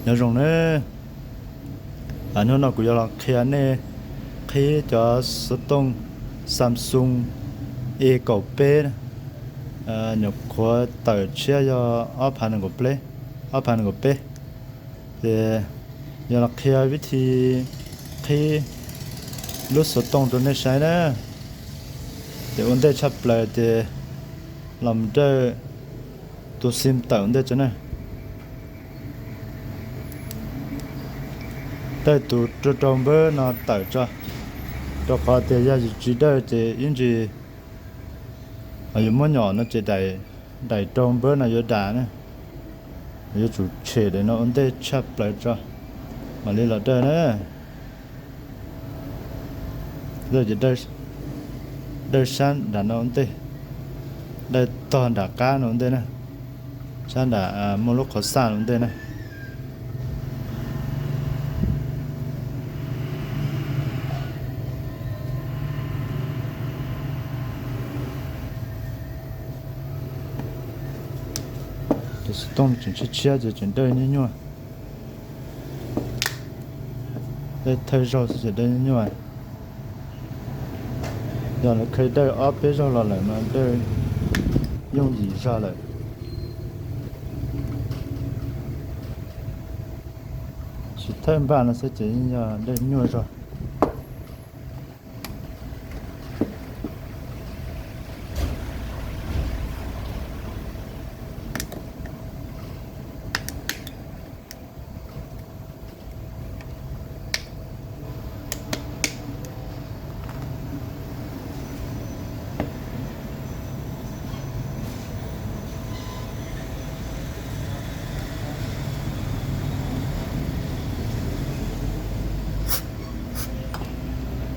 Nyob zoo nawb, hnub no kuv yuav los qhia nej qhib cov xov tooj Samsung E kaum peb, nyuam qhuav tawm tshiab yog ob phav nees nkaum peb, ob phav nees nkaum peb. Ces yog los qhia vib thi qhib lub xov tooj rau nej saib na. Ces ua ntej tshaj plaws ces los mus dawj tus xim tawm ua ntej tso na. Dawj tus rau rau npawb no tawm tso, rau qhov tias yog yus tsis dawj ces ib ntsis yuav muab nyom no ces daim rau npawb no yuav dam na. Yuav tsum tshem daim no ua ntej tshaj plaws tso mam li los dawj na. Dawj ces dawj sab nram no ua ntej, dawj tog nram qab no ua ntej na, sab nram muaj lub qhov xaj no ua ntej na. Tus xov tooj tseem tshiab tshiab ces tseem dawj nyuaj nyuaj. Dawj thawj zaug xwb ces dawj nyuaj nyuaj. Yog lawv kheev dawj ob peb zaug los lawm mas dawj yooj yim zog lawm. Tsis thawj npaj no xwb ces yeej yog dawj nyuaj zog.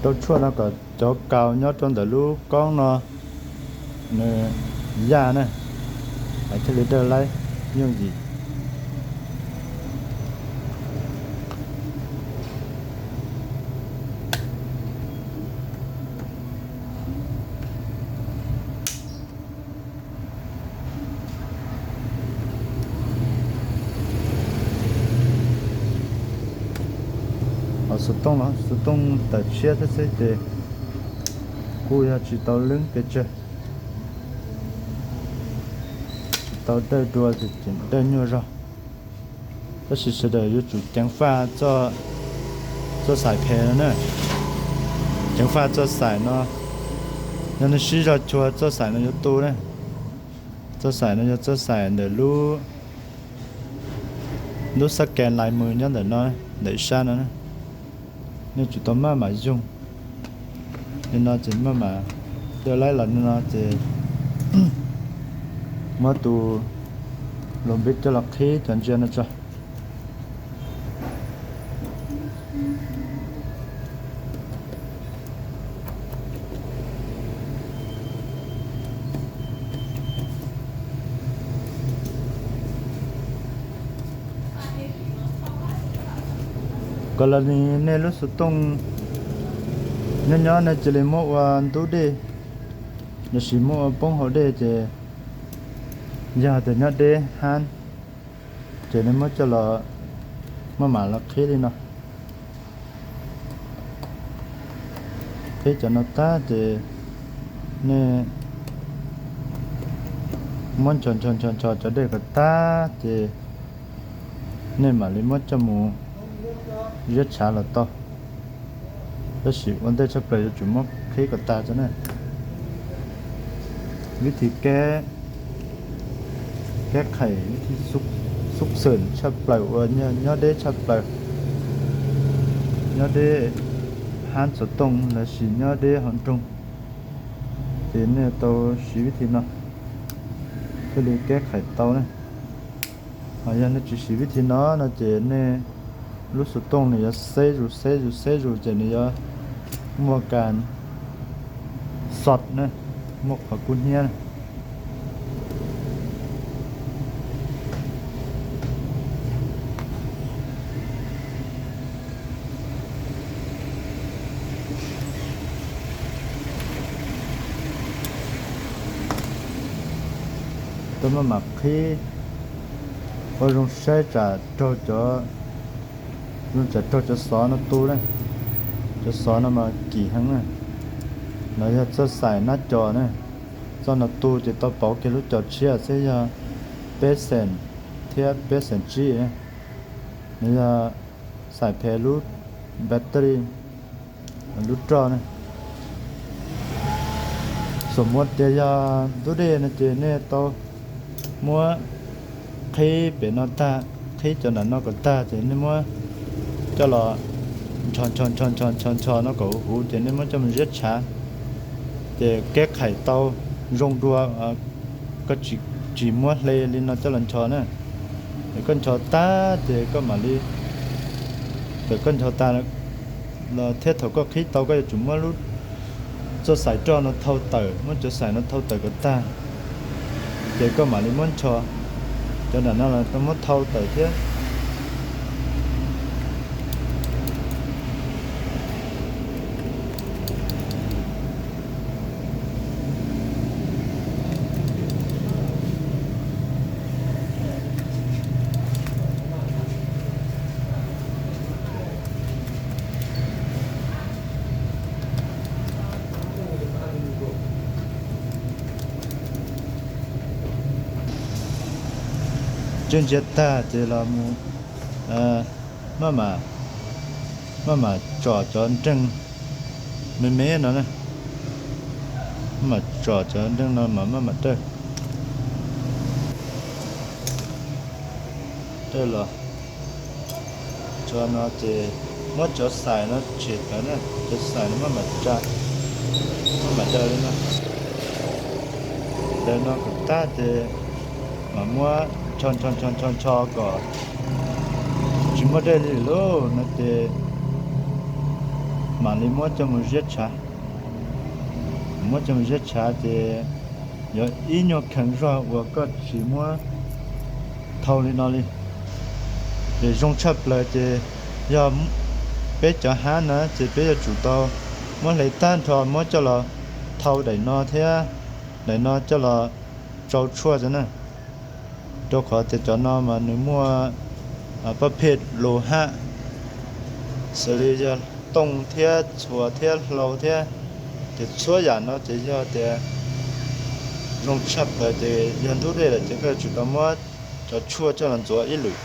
Rau tshuaj no kom cov kaus nyob rau ntawm lub koob no nws yaj na, thiaj li dawj laib yooj yim. Ho xov tooj los xov tooj tawm tshiab thiab xwb ces kuj yog tsis tau leeb pes tsawg, tsis tau dawj dua ces tseem dawj nyuaj zog. Tab sis sawv daws yuav tsum ceev faj txoj xais phem no na. Ceev faj txoj xais no, yog nej sib zog chua txoj xais no yuav tu na. Txoj xais no yog txoj xais ntawm lub, lub xab ke lais mus nyob ntawm no, ntawm ib sab no. Nej tsum tau maj mam yoog li no ces maj mam dawj laib los li no ces muab tus lus npib coj los qhib cov ntsia no tso. Kom los nis nej lub xov tooj nyob nyob nej cia li muab ua ntub dej, los sis muab ua poob hauv dej ces yog tias nyob deb hab ces nej muab coj los, maj mam los qhib li no. Qhib cov no tag ces nej muab nchos nchos nchos nchos cov dej kom tag ces nej mam li muab coj mus ziab tshav los tau. Tab sis ua ntej tshaj plaws yuav tsum muab qhib kom tag tso na. Vib thi keb, keb qhais vib thi xub xeem tshaj plaws uas nyob deb tshaj plaws, nyob deb hab xov tooj los sis nyob deb hauv nroog, ces nej tau siv vib thi no thiaj li keb qhais tau ne. Ho yog nej tsis siv vib thi no no ces nej lub xov tooj nws yuav xeb zus xeb zus xeb zus ces nws yuav muaj kas xot na, muaj qhov kub hnyiab na. Tau maj mam qhib ua zoo saib tsam raug cov Zoo tsam raug cov xov no tu na. Cov xov no mas kim heev na. No yog txoj xaim nab cos na. Txoj no tu ces tau pauv kiag lub cos tshiab xwb, yog peb xees thiab peb xees tsib. No yog xaim phem lub battery, lub roj na. Xam muab tias yog ntub dej no ces nej tau muab qhib pem no tag, qhib cov nram no kom tag ces nej muab coj los nchos nchos nchos nchos nchos nchos no kom huv huv ces nej muab coj mus ziab tshav, ces keb qhais tau zoo dua, koj tsis muab hle li no coj los nchos na. Es koj nchos tag ces koj mam li, thaum koj nchos tas los thiab thaum koj qhib tau koj yuav tsum muab lub txoj xaim roj no thau tawm, muab cov xaim no thau tawm kom tag, ces koj mam li muab nchos. Cov nram no los koj muab thau tawm thiab. Ntsia ntsia tag ces los mus maj mam, maj mam tsom cov nreeg me me no na. Maj mam tsom cov nreeg no mas maj mam raws, raws los tso no ces muab cov xaim no tshem tawm na, cov xaim no maj mam tsa, maj mam daws li no. Daws no kom tag ces mam muab nchos nchos nchos nchos nchos kom tsis muaj dej li lauj no ces mam li muab coj mus ziab tshav. Muab coj mus ziab tshav ces yuav ib nyuag kheev zog uas koj tsis muab thau li no li. Ces zoo tshaj plaws ces yog peb cov hab na ces peb yuav tsum tau muab hle tag nrho muab coj los thau daim no thiab daim no coj los tsau tshuaj xwb na. Rau qhov tias cov no mas nws muaj pab phej lus hab, xws li yog tooj thiab txhuas thiab hlau thiab, ces txhua yam no ces yog tias zoo tshaj plaws ces yog ntub dej lawm ces koj yuav tsum tau muab cov tshuaj coj los ntxuav ib lwm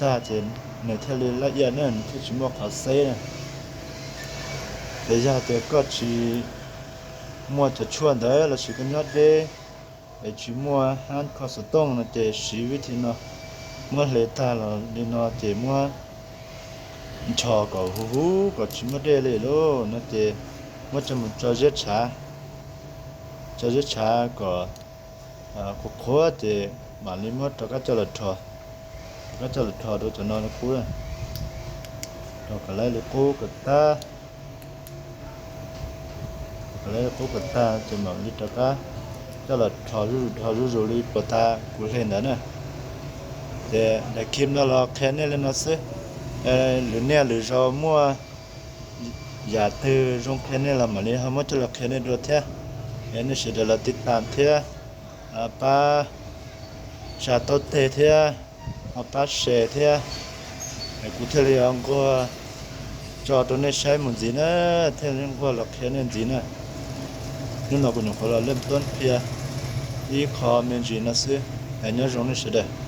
tag ces nws thiaj li laj iaj na, nws thiaj tsis muaj qhov xeb na. Ces yog tias koj tsis muaj cov tshuaj ntawd lossis koj nyob deb es tsis muaj hab kho xov tooj no ces siv vib thi no, muab hle tag los li no ces muab nchos kom huv huv kom tsis muaj dej li lauj no ces muab coj mus tso ziab tshav, tso ziab tshav kom qhuav qhuav ces mam li muab rov qab coj los rho, rov qab coj los rho rau cov no li qub, rho kom lawv li qub kom tag, kom lawv li qub kom tag ces mam li rov qab coj los rho zuj zus, rho zuj zus li puas tas kuv hle ntawd na. Ces daim clip no los qhia nej li no xwb. Lwm niaj lwm zaus muaj yam twg zoo qhia nej los mam li ho muab coj los qhia nej dua thiab. Es nej sawv daws los tiv tam thiab pab tsa taub teg thiab ho pab share thiab, es kuv thiaj li nquag tso rau nej saib mus ntxiv na, thiaj li nquag los qhia nej ntxiv na. Hnub no kuv nyuam qhuav los leej tuab qhia ib qho me ntsis no xwb, es nyob zoo nej sawv daws.